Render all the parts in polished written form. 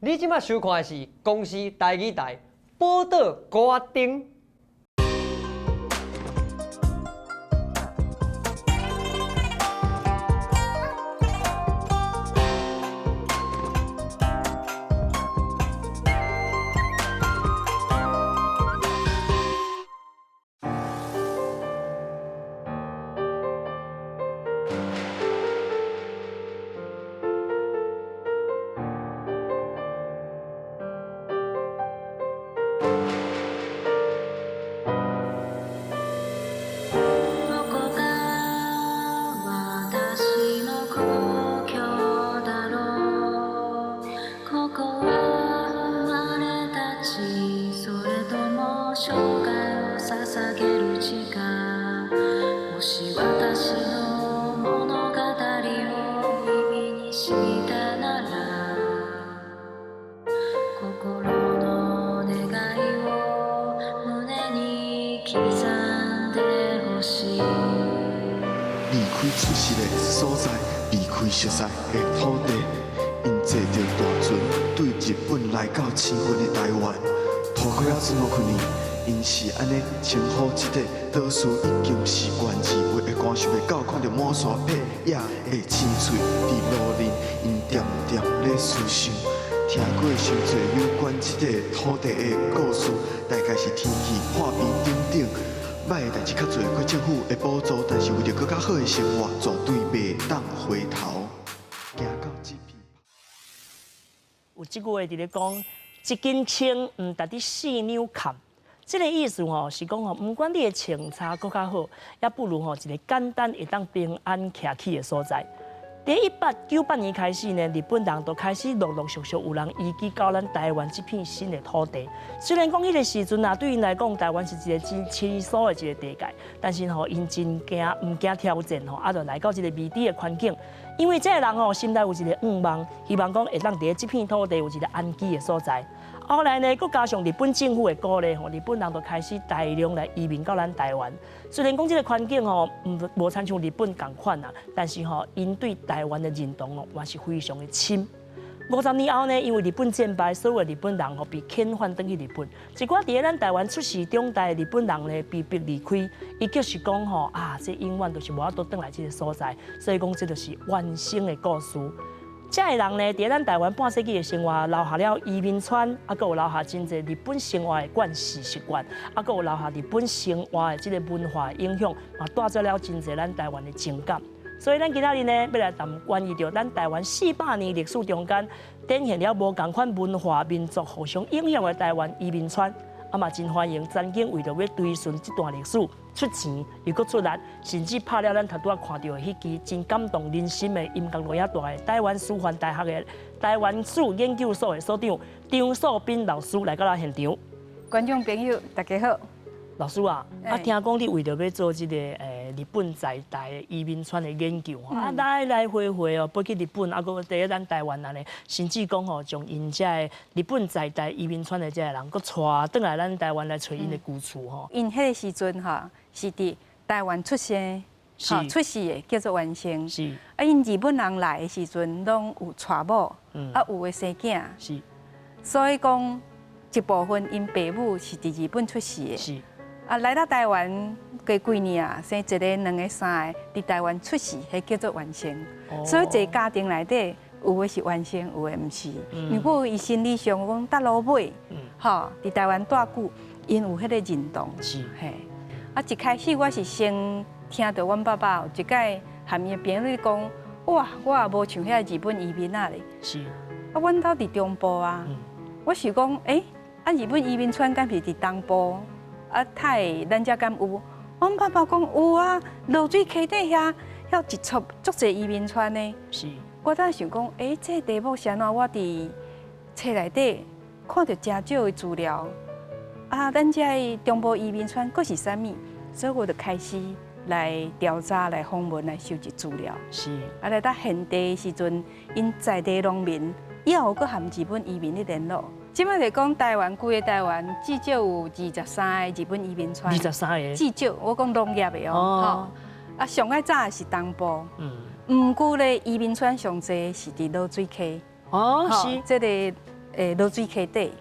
你這馬收看的是公視台語台寶島歌仔燈。離開出世的所在，離開熟似的土地，𪜶坐著大船對日本來到生分的台灣。塗溪仔村五年，𪜶是按呢稱呼這個島嶼，已經習慣滋味的寒，想袂到看著滿山遍野的青翠，佇路面𪜶恬恬咧思想，聽過傷濟有關這個土地的故事，大概是天氣破病等等。歹的代誌較濟，過政府的補助，但是為著閣較好的生活，絕對袂當回頭。行到這片。有這句話佇咧講，一斤穿毋值得四兩崁。這個意思吼是講吼，毋管你的穿插閣較好，也不如吼一个簡單會當平安徛起的所在。佇1898年開始呢，日本人就開始陸陸續續有人移居到咱台灣這片新的土地。雖然講彼個時陣啊，對𪜶來講，台灣是一個真生疏的一個地界，但是吼，𪜶真驚，毋驚挑戰吼，啊，就來到這個未知的環境。因為這个人吼，心內有一個願望，希望講會當佇咧這片土地有一個安居的所在。後來呢，閣加上日本政府的鼓勵吼，日本人就開始大量來移民到咱台灣。雖然講這个環境吼，毋無親像日本仝款啊，但是吼，𪜶對台灣的認同哦，還是非常的深。50年後呢，因為日本戰敗，所有日本人吼被遣返轉去日本。一寡佇咧咱台灣出世長大的日本人呢，被迫離開，伊就是講吼啊，這永遠就是無法度轉來這个所在，所以講這就是原生的故事。這个人呢，佇咱台灣半世紀的生活，留下了移民村，啊，閣有留下真濟日本生活的慣勢習慣，啊，閣有留下日本生活的這个文化影響，嘛帶走了真濟咱台灣的情感。所以，咱今仔日呢，欲來談關於著咱台灣400年歷史中間，展現了無仝款文化民族互相影響的台灣移民村，啊嘛真歡迎曾經為著欲追尋這段歷史出錢又閣出力，甚至拍了咱頭拄仔看著的彼支真感動人心的音樂錄影帶的台灣師範大學的台灣史研究所的所長張素彬老師來到咱現場。觀眾朋友，大家好。老師啊，啊聽講你為著欲做這个日本在台的移民村的研究吼，啊來來回回哦，飛去日本，啊閣佇咧咱台灣按呢，甚至講吼，將𪜶遮的日本在台移民村的這个人，閣帶轉來咱台灣來揣𪜶的舊厝吼。𪜶彼个時陣吼，是佇台灣出生，吼出世的叫做原生。啊，𪜶日本人來的時陣，攏有娶某，啊有的生囝。所以講，一部分𪜶爸母是佇日本出世的。啊，來到台灣過幾年啊，生一个、兩个、三个，佇台灣出世，彼叫做原生。所以一个家庭內底，有的是原生，有的毋是。毋過伊心理上講，到落尾，吼，佇台灣蹛久，𪜶有彼个認同。嘿。啊，一開始我是先聽著阮爸爸有一擺含伊的朋友講，哇，我也無像遐日本移民仔咧。啊，阮兜佇中部啊，我想講，欸，啊，日本移民村敢是佇東部？啊，太咱遮敢有？阮爸爸講有啊，濁水溪底遐，遐一撮足濟移民村呢。我當想講，欸，這個題目是按怎？我佇冊內底看著誠少的資料。啊，咱遮的中部移民村閣是啥物？所以我就開始來調查、來訪問、來收集資料。啊，來到現地的時陣，𪜶在地農民也有閣含日本移民咧聯絡。這擺來講，台灣規个台灣至少有23个日本移民村。23个。至少我講農業的哦，吼。啊，上愛早的是東部。毋過咧，移民村上濟是佇濁水溪。是。這个濁水溪底。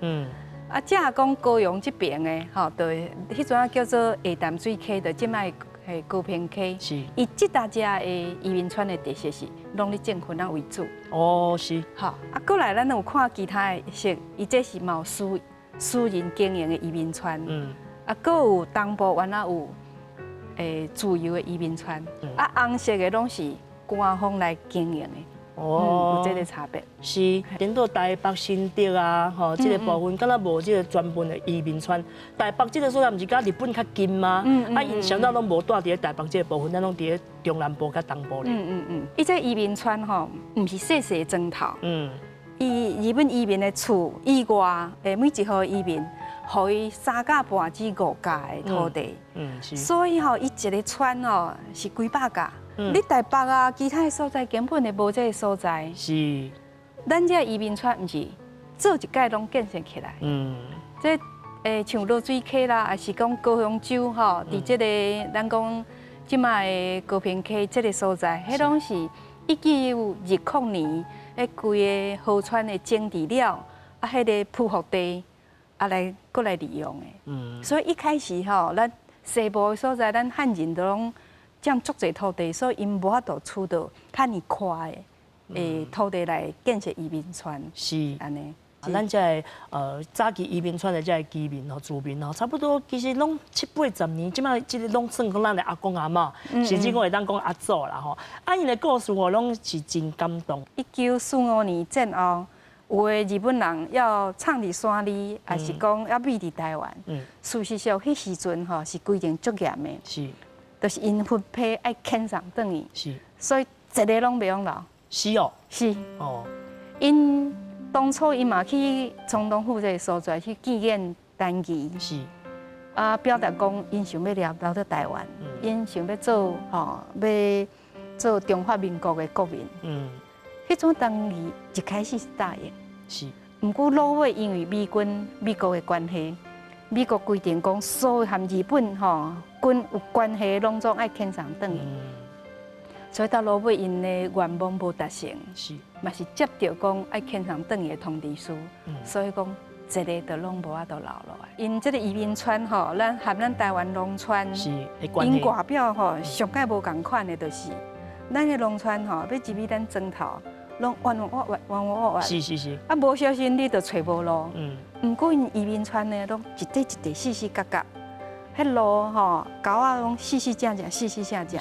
啊，正講高雄這爿的吼，就彼陣仔叫做下淡水溪，就這擺的高屏溪。伊這搭遮的移民村的特色是攏咧種番仔為主。吼，啊，過來咱有看其他的色，伊這是嘛有私人經營的移民村。啊，閣有東部原來有自由的移民村。啊，紅色的攏是官方來經營的。有這個差別。是，顛倒台北新竹啊，吼，這個部分敢若無這個專門的移民村。台北這個所在毋是佮日本較近嗎？啊，𪜶啥物攏無蹛佇咧台北這個部分，咱攏佇咧中南部佮東部咧。嗯嗯，伊這移民村吼，毋是細細磚頭。伊日本移民的厝以外，每一戶移民，予伊三甲半至五甲的土地。所以吼，伊一個村吼是幾百甲。你台北啊，其他的所在根本就無這個所在。咱這移民村毋是做一屆攏建設起來。這像濁水溪啦，抑是講高雄州吼，佇這個咱講這擺的高屏溪這個所在，彼攏是1920年，彼規個河川的整治了，啊，彼個匍匐地啊來閣來利用的。所以一開始吼，咱西部的所在，咱漢人都攏佔足濟土地，所以𪜶無法度取到遐爾寬的土地來建設移民村。按呢。咱這个早期移民村的這个居民吼、住民吼，差不多其實攏七八十年，這擺這個攏算講咱的阿公阿嬤，甚至講會當講阿祖啦吼。啊，𪜶的故事吼，攏是真感動。1945年戰後，有的日本人要藏佇山裡，抑是講猶秘佇台灣。事實上，彼時陣吼是規定足嚴的。就是𪜶分批愛遣送轉去。所以一個攏袂用留。是哦。是。𪜶當初伊嘛去總統府這個所在去見見陳儀。啊，表達講𪜶想欲留佇台灣，𪜶想欲做吼，欲做中華民國的國民。彼陣陳儀一開始是答應。毋過落尾因為美軍美國的關係，美國規定講所有和日本吼軍有關係，攏總愛遣送轉去。所以到落尾，𪜶的願望無達成，嘛是接著講愛遣送轉去的通知書，所以講一个就攏無法度留落來。𪜶這個移民村吼，咱和咱台灣農村，𪜶外表吼上蓋無仝款的，就是咱的農村吼，欲入去咱莊頭，攏彎彎彎彎彎彎彎，啊，無小心你就揣無路。毋過𪜶移民村呢，攏一塊一塊四四角角，彼路吼溝仔攏四四正正，四四正正。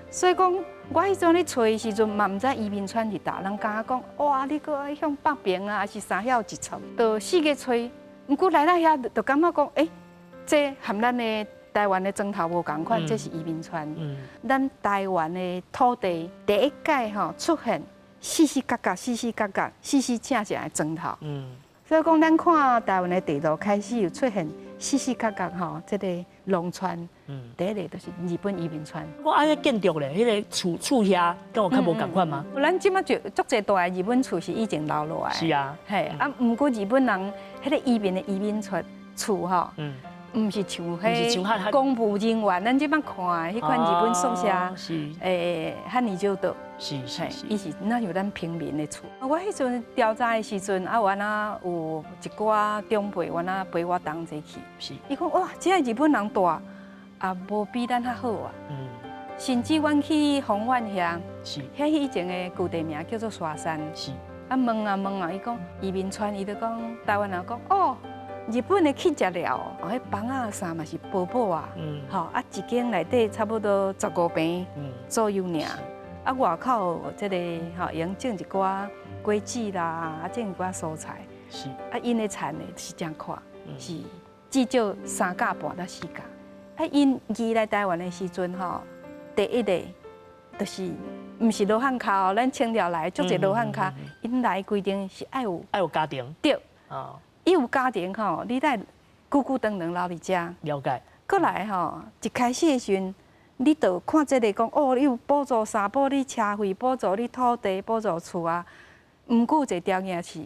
所以講，我彼陣咧揣的時陣，嘛毋知移民村佇佗，人感覺講，哇，你閣愛向北邊啊，抑是啥遐有一處，就四界揣。毋過來到遐，就感覺講，欸，這和咱的台灣的莊頭無仝款，這是移民村。咱台灣的土地第一擺吼出現四四角角、四四角角、四四正正的莊頭。所以講，咱看台灣的地圖開始有出現四四角角吼，這個農村，第一個就是日本移民村。我按呢建築咧，彼個厝厝遐敢有較無仝款嗎？咱這擺就足濟大的日本厝是以前留落來。嘿，啊，毋過日本人彼個移民的移民村厝吼，毋是像彼公務人員，咱這擺看的彼款日本宿舍，遐爾少倒。伊是若像咱平民的厝。我彼陣調查的時陣，啊，原來有一寡長輩，原來陪我同齊去。伊講哇，這个日本人蹛也無比咱較好啊。甚至阮去豐原遐，遐以前的舊地名叫做沙山。啊問啊問啊，伊講移民村，伊就講台灣人講哦，日本的去食了，哦，彼房仔衫嘛是薄薄啊，吼啊，一間內底差不多15坪左右爾。啊，外口這個吼，會用種一寡果子啦，啊，種一寡蔬菜。啊，𪜶的田呢是誠闊，是至少三甲半到四甲。啊，𪜶移來台灣的時陣吼，第一个就是毋是羅漢跤，咱清朝來足濟羅漢跤，𪜶來規定是愛有愛有家庭。對。伊有家庭吼，你得久久長長留佇遮。了解。閣來吼，一開始的時陣，你就看這個講，哦，你有補助衫，補你車費，補助你土地，補助厝啊。毋過有一個條件是，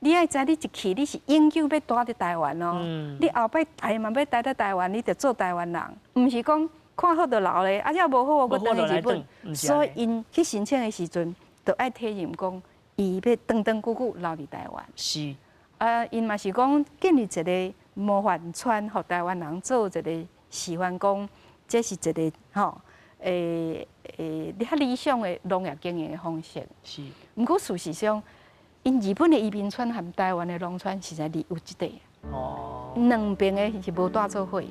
你愛知你一去，你是永久欲蹛佇台灣哦。你後擺待嘛欲待佇台灣，你就做台灣人，毋是講看好就留咧，啊，這無好我閣轉去日本。所以𪜶去申請的時陣，就愛體認講，伊欲長長久久留佇台灣。啊，𪜶嘛是講建立一个模範村，予台灣人做一个示範，講這是一个吼，較理想的農業經營的方式。毋過事實上，𪜶日本的移民村和台灣的農村實在離有一塊。兩邊的是無蹛做伙。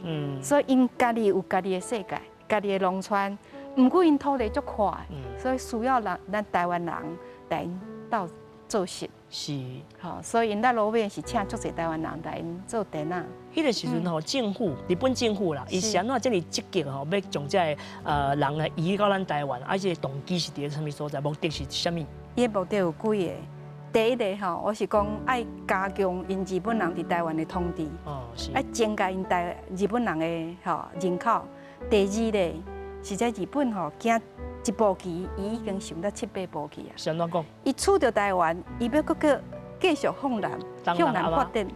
所以𪜶家己有家己的世界，家己的農村。毋過𪜶土地足闊，所以需要咱咱台灣人來𪜶鬥做事。吼，所以𪜶到落尾是請足濟台灣人來𪜶做田仔。彼个時陣吼，政府日本政府啦，伊是按怎遮爾積極吼，欲將這个人來移到咱台灣，啊，這个動機是佇咧啥物所在？目的是啥物？伊的目的有幾个。第一个吼，我是講愛加強𪜶日本人佇台灣的統治，愛增加𪜶台日本人的吼人口。第二个，實在日本吼行一步棋，伊已經想到七八步去啊。是按怎講？伊取著台灣，伊欲閣閣繼續向南，向南發展。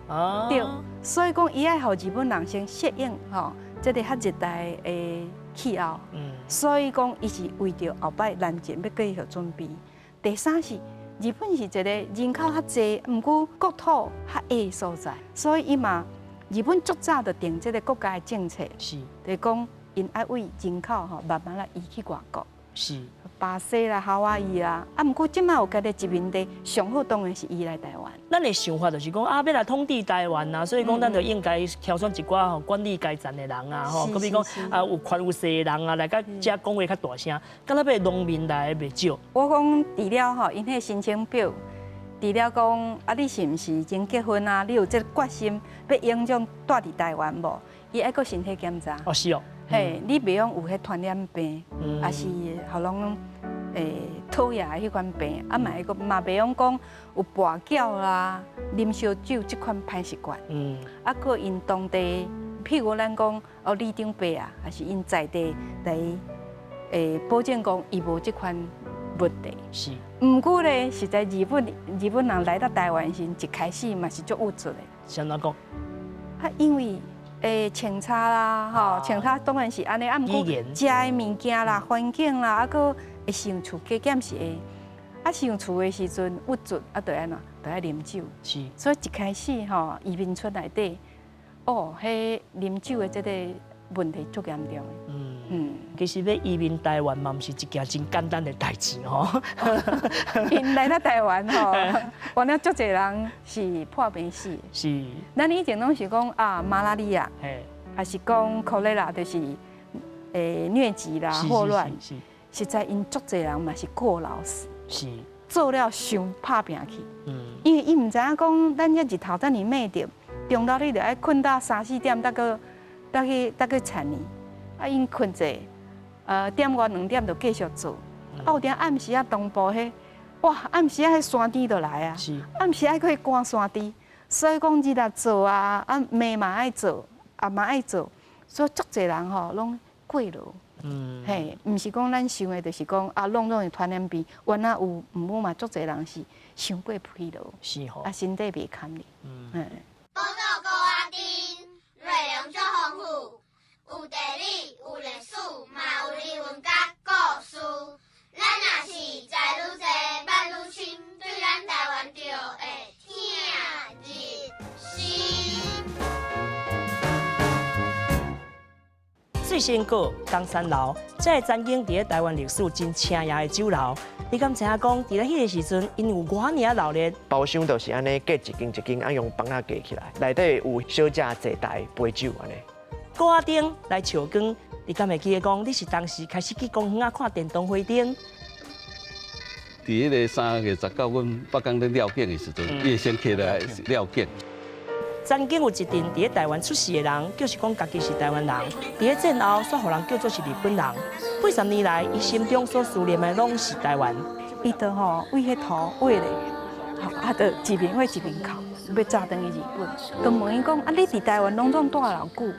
對，所以講伊愛予日本人先適應吼，這个較熱帶的氣候。所以講，伊是為著後擺南進欲繼續準備。第三是日本是一个人口較濟，毋過國土較狹的所在，所以伊嘛日本足早就定這个國家的政策，就是講𪜶愛為人口吼慢慢來移去外國。巴西啦、夏威夷啦，啊，毋過這擺有家己殖民地，上好當然是移來台灣。咱的想法就是講啊，欲來統治台灣啊，所以講咱就應該挑選一寡吼管理階層的人啊，吼，閣比講啊有權有勢的人啊，來佮遮講話較大聲，敢若欲農民來的袂少。我講除了吼，𪜶彼个申請表，除了講啊，你是毋是已經結婚啊？你有這個決心欲永久蹛佇台灣無？伊愛閣身體檢查。哦，是哦。嘿，你袂用有彼傳染病，抑是予攏討厭的彼款病，啊嘛會閣嘛袂用講有跋筊啦、啉燒酒這款歹習慣。啊，閣𪜶當地，譬如咱講哦，里長伯啊，抑是𪜶在地來保證講伊無這款問題。毋過咧，實在日本人來到台灣時，一開始嘛是足鬱卒的。是按怎講？啊，因為穿插啦，吼，穿插當然是按呢，啊，毋過食的物件啦、環境啦，啊，閣會想厝加減是會，啊，想厝的時陣鬱卒，啊，就按怎，就愛啉酒。所以一開始吼，移民村內底，哦，彼啉酒的這个問題足嚴重的。其實欲移民台灣嘛，毋是一件真簡單的代誌吼。𪜶來到台灣吼，原來足濟人是破病死。咱以前攏是講啊，馬拉利亞，抑是講 cholera，就是瘧疾啦、霍亂。實在𪜶足濟人嘛是過勞死。做了傷拍拚去。因為伊毋知影講，咱遮日頭遮爾猛著，中晝你著愛睏到三四點，才閣才去才去田裡。啊，𪜶睏者，點外兩點就繼續做。啊，有當暗時仔東部彼，哇，暗時仔彼山豬就來啊！暗時愛閣去趕山豬，所以講日來做啊，啊暝嘛愛做，暗嘛愛做，所以足濟人吼攏過勞。嘿，毋是講咱想的，就是講啊，攏總會傳染病，原來有，毋過嘛足濟人是傷過疲勞，啊，身體袂堪哩。寶島鼓仔町內容足豐富，有地理，有歷史，嘛有人文佮故事。咱若是知愈濟，捌愈深，對咱台灣就會疼入心。水仙閣、岡山樓，這个曾經佇咧台灣歷史真醒目的酒樓，你敢知影講，佇咧彼个時陣，𪜶有偌爾仔鬧熱？包廂就是按呢隔一間一間，按用枋仔隔起來，內底有小姐坐台陪酒按呢。鼓仔町來笑光，你敢會記得講，你是當時開始去公園仔看電動花燈？佇彼个3月19，阮北港咧廖景的時陣，伊會先起來廖景。曾經有一陣佇咧台灣出世的人，就是講家己是台灣人，佇咧戰後煞予人叫做是日本人。80年來，伊心中所思念的攏是台灣。伊就吼為彼塗畫咧，吼啊，就一邊畫一邊哭，欲走轉去日本。就問伊講啊，你佇台灣攏總蹛偌久？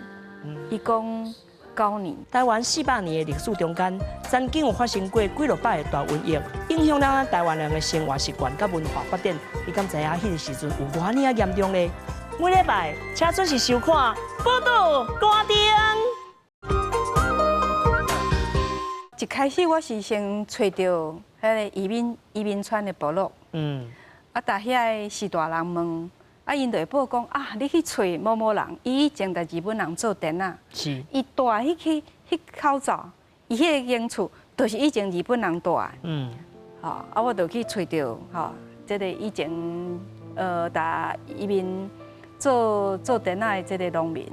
伊講9年。台灣400年的歷史中間，曾經有發生過幾落擺的大瘟疫，影響了咱台灣人的生活習慣佮文化發展。你敢知影彼个時陣有偌爾仔嚴重咧？每禮拜請準時收看《寶島歌燈》。一開始我是先揣著彼个移民村的部落，啊，逐遐个序大人問，啊，啊，𪜶就會報講啊，你去揣某某人，伊以前佇日本人做田仔，伊住彼去彼口罩，伊彼个間厝就是以前日本人住的。吼，啊，我就去揣著，吼，這个以前佇移民做做田仔的這个農民，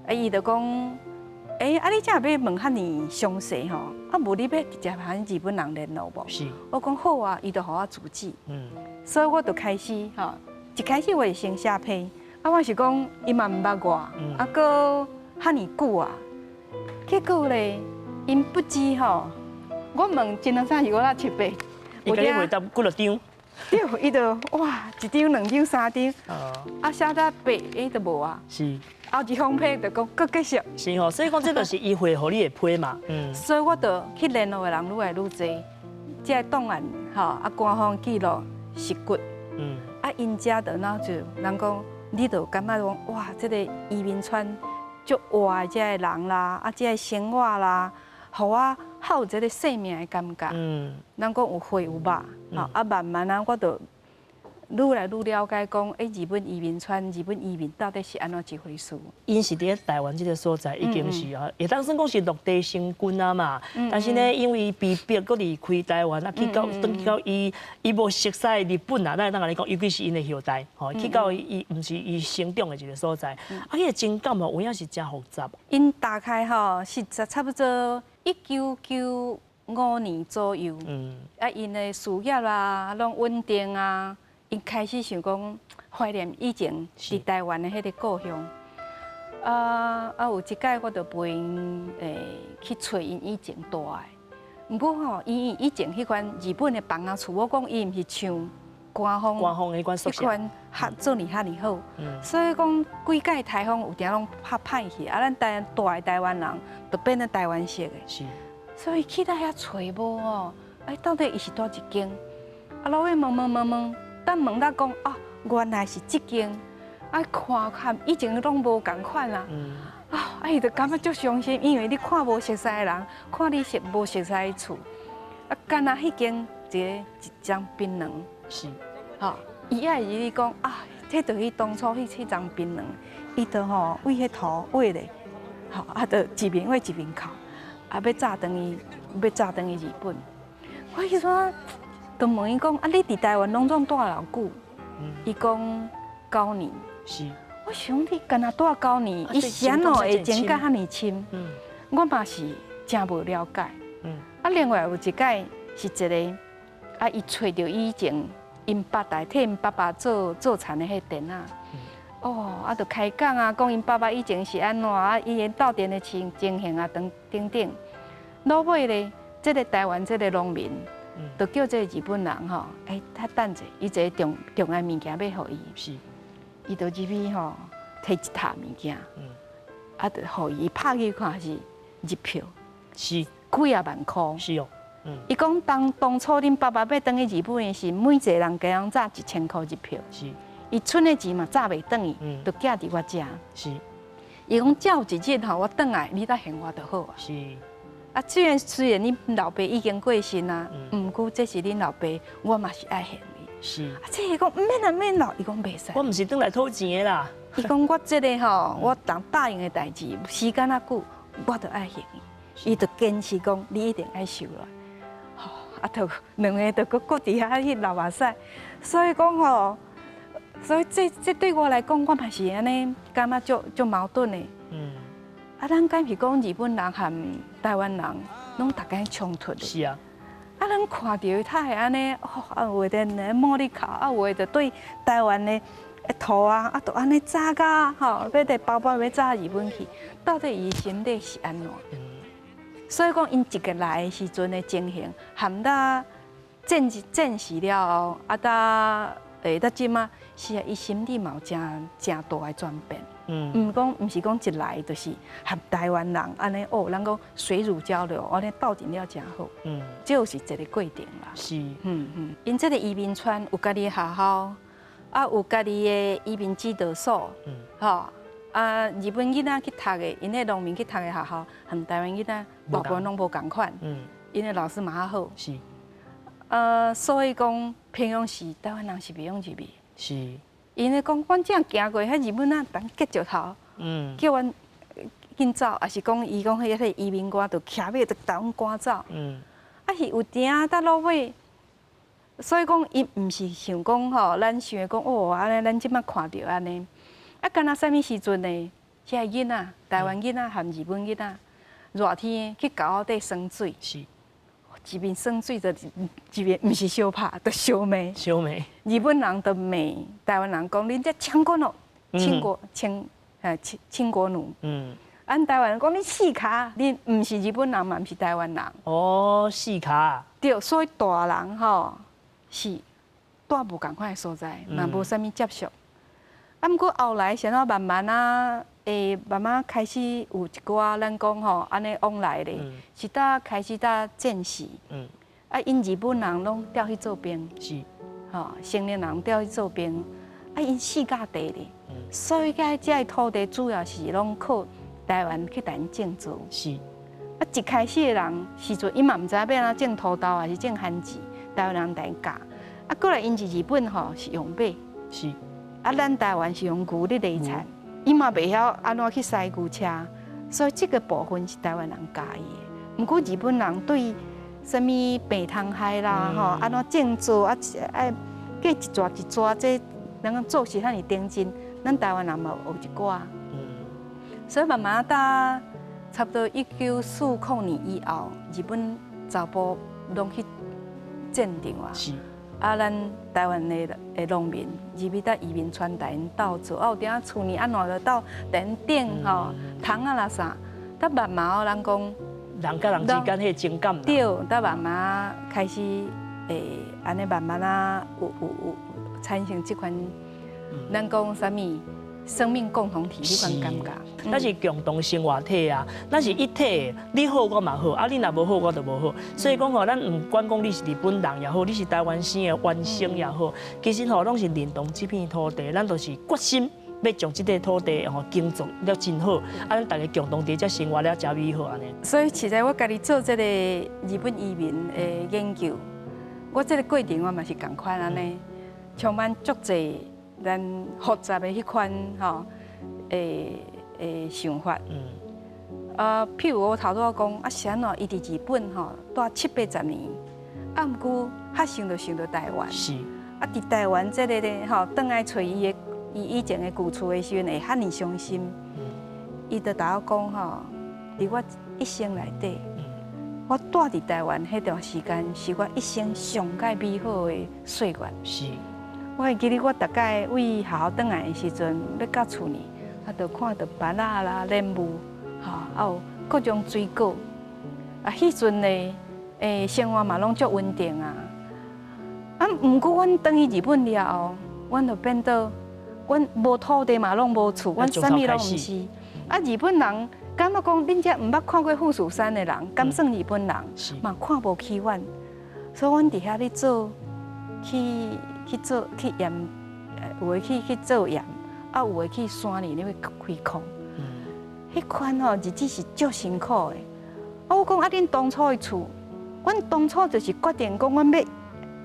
啊，伊就講，欸，啊，你這欲問遐爾詳細吼，啊，無你欲直接和日本人聯絡無？我講好啊，伊就予我住址。所以我就開始吼，一開始我是先寫批，啊，我是講伊嘛毋捌我，啊，閣遐爾久啊，結果咧，𪜶不知吼，我問一兩三四五六七八，伊共你回答幾落張？對，伊就哇，一張、兩張、三張，啊，寫到八，伊就無啊。後一封批就講閣繼續。是吼，所以講這就是伊回予你的批嘛。所以我就去聯絡的人愈來愈濟，這個檔案吼，啊，官方記錄是骨。啊，𪜶遮就哪就人講，你就感覺講哇，這個移民村足活的這个人啦，啊，這个生活啦，予我較有這個生命的感覺。人講有血有肉，吼，啊，慢慢啊，我就愈來愈了解講，欸，日本移民村、日本移民到底是按怎一回事？𪜶是佇台灣這个所在，已經是啊，會當算講是落地生根啊嘛。但是呢，因為被迫閣離開台灣啊，去到轉去到伊伊無熟似日本啊，咱會當共你講，尤其是𪜶的後代，吼，去到伊毋是伊成長的一个所在，啊，彼个情感吼，有影是誠複雜。𪜶大概吼是差不多1995年左右，啊，𪜶的事業啦，攏穩定啊。𪜶開始想講懷念以前佇台灣的彼個故鄉。啊啊！有一擺我就陪𪜶去揣𪜶以前住的。毋過吼，伊以前彼款日本的房仔厝，我講伊毋是像官方官方彼款宿舍，彼款較做呢遐爾好。所以講幾擺颱風有定攏拍歹去，啊，咱台住的台灣人就變做台灣式的。所以去到遐揣無哦，哎，到底伊是佗一間？啊，落尾問問問問。等問到講啊，原來是這間，啊看看以前攏無仝款啦，啊啊伊就感覺足傷心，因為你看無熟似的人，看你熟無熟似的厝，啊，敢若彼間一個一張檳榔，吼，伊也會記講啊，這就是當初彼張檳榔，伊就吼為彼塗畫咧，吼啊，就一面畫一面哭，啊，欲走轉去，欲走轉去日本，我彼陣。就問伊講啊，你佇台灣攏總蹛偌久？伊講9年。我想你敢若蹛9年，伊是按怎會情甲遐爾深？我嘛是誠無了解。啊，另外有一擺是一个，啊，伊揣著以前𪜶爸爸替𪜶爸爸做做田的彼田仔。哦，啊，就開講啊，講𪜶爸爸以前是按怎啊，伊的鬥陣的情情形啊，等等等。落尾咧，這个台灣這个農民。就叫這个日本人吼，欸，他等者，伊一个重重要物件欲予伊，伊就入去吼，提一沓物件，啊，就予伊拍去看是日票，幾仔萬箍，伊講當當初恁爸爸欲轉去日本的時，每一個人加攏紮1000箍日票，伊賰的錢嘛紮袂轉去，就寄佇我遮，伊講只有一日吼，我轉來，你才還我就好啊。啊，雖然恁老爸已經過身啊，毋過這是恁老爸，我嘛是愛還你。啊，這个講毋免啦，免啦，伊講袂使。我毋是轉來討錢的啦。伊講我這个吼，我當答應的代誌，時間仔久，我就愛還伊。伊就堅持講，你一定愛收落來。吼，啊，就兩个就閣閣佇遐去流目屎。所以講吼，所以這這對我來講，我嘛是按呢，感覺足足矛盾的。啊，咱敢是講日本人和台灣人攏逐工衝突的。是啊。啊，咱看著他會按呢，哦，啊有的咧摸你哭，啊有的就對台灣的塗啊，啊，就按呢紮甲吼，欲佇包包欲紮日本去，到底伊心底是按怎？所以講，𪜶一个來的時陣的情形，含到戰戰時了後，啊到到這馬，是啊，伊心理嘛有誠誠大的轉變。毋講毋是講一來就是和台灣人按呢哦，咱講水乳交流，按呢鬥陣了誠好。這是一个過程啦。𪜶這个移民村有家己的學校，啊有家己的移民指導所，吼啊日本囡仔去讀的，𪜶彼農民去讀的學校，和台灣囡仔大部分攏無仝款。𪜶的老師嘛較好。所以講平常時台灣人是袂用入去。𪜶咧講，阮這樣行過，彼日本仔共結石頭，叫阮緊走，抑是講伊講彼個移民官就騎馬就共阮趕走。啊是有當到落尾，所以講伊毋是想講吼，咱想的講哦，按呢咱這擺看著按呢，啊，敢若啥物時陣呢？遐个囡仔，台灣囡仔和日本囡仔，熱天去溝仔底耍水，一面耍水就一面毋是相拍，就相罵。相罵。日本人就罵台灣人講，恁這清國奴，清國清，清清國奴。按台灣人講，你四跤，你毋是日本人嘛，毋是台灣人。哦，四跤。對，所以大人吼是住無仝款的所在，嘛無啥物接觸。啊，毋過後來是按怎慢慢啊，會慢慢開始有一寡咱講吼，按呢往來咧，是搭開始搭戰時。啊，𪜶日本人攏調去做兵。吼，成年人調去做兵，啊，𪜶四甲地咧，所以講這个土地主要是攏靠台灣去共𪜶種作。啊，一開始的人時陣，𪜶嘛毋知影欲按怎種土豆，抑是種番薯，台灣人共𪜶教。啊，過來𪜶佇日本吼是用馬。啊，咱台灣是用牛咧犁田，伊嘛袂曉按怎去駛牛車，所以這個部分是台灣人教伊的。毋過日本人對啥物病蟲害啦，吼，按怎種作啊，愛過一逝一逝，這咱講做事遐爾頂真，咱台灣人嘛學一寡。所以慢慢到差不多1940年以後，日本查埔攏去戰場啊。啊，咱台灣的的農民入去搭移民村共𪜶鬥做，啊有當厝呢按怎就鬥共𪜶頂吼，桶仔啦啥，搭慢慢哦，咱講人佮人之間彼个情感。對，搭慢慢開始會按呢慢慢啊，有有有產生這款，咱講啥物？生命共同體彼款感覺，咱是共同生活體啊，咱是一體，你好我嘛好，啊你若無好我就無好。所以講吼，咱毋管講你是日本人也好，你是台灣生的原生也好，其實吼攏是認同這片土地，咱都是決心欲將這塊土地吼耕作了真好，啊咱大家共同佇遮生活了誠美好按呢。所以實在我家己做這個日本移民的研究，我這個過程我嘛是仝款按呢，充滿足濟。咱複雜的彼款吼，的的想法。啊，譬如我頭拄仔講，啊是按怎伊佇日本吼蹛七八十年，啊毋過較想著想著台灣。啊，佇台灣這个咧吼，轉來揣伊的伊以前的舊厝的時陣，會遐爾傷心。伊就共我講吼，佇我一生內底，我蹛佇台灣彼段時間，是我一生上蓋美好的歲月。我會記得我逐擺對學校轉來的時陣，欲到厝呢，啊，就看著芭樂啦、蓮霧，吼，啊有各種水果。啊，彼陣咧，生活嘛攏足穩定啊。啊，毋過阮轉去日本了後，阮就變做，阮無土地嘛，攏無厝，阮啥物攏毋是。啊，日本人感覺講，恁遮毋捌看過富士山的人，敢算日本人？嘛看無起阮，所以阮佇遐咧做去。去做去鹽，有的去去做鹽，啊有的去山裡咧欲開礦。彼款吼日子是足辛苦的。啊，我講啊，恁當初的厝，阮當初就是決定講，阮欲，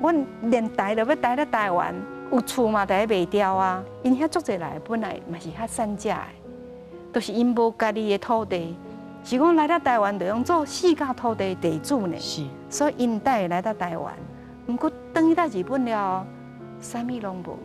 阮連待就欲待咧台灣，有厝嘛，就袂掉啊。𪜶遐足濟來，本來嘛是較散遮的，就是𪜶無家己的土地，是講來到台灣就用做四甲土地地主呢。所以𪜶才會來到台灣。毋過轉去到日本了後。啥物攏無，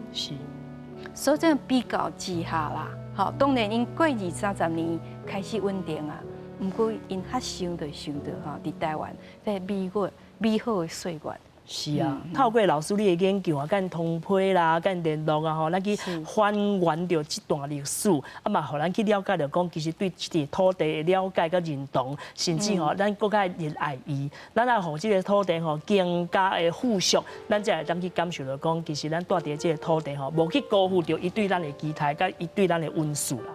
所以這比較之下啦，吼，當然𪜶過二三十年開始穩定啊，毋過𪜶較想著想著吼，佇台灣這美好美好的歲月。是啊，透過老師你的研究啊，佮𪜶通批啦，佮𪜶聯絡啊，吼，咱去還原著這段歷史，啊嘛，予咱去了解著講，其實對這塊土地的了解佮認同，甚至吼，咱閣較熱愛伊，咱愛予這个土地吼更加的富庶，咱才會當去感受著講，其實咱蹛佇這个土地吼，無去辜負著伊對咱的期待，佮伊對咱的恩賜啦。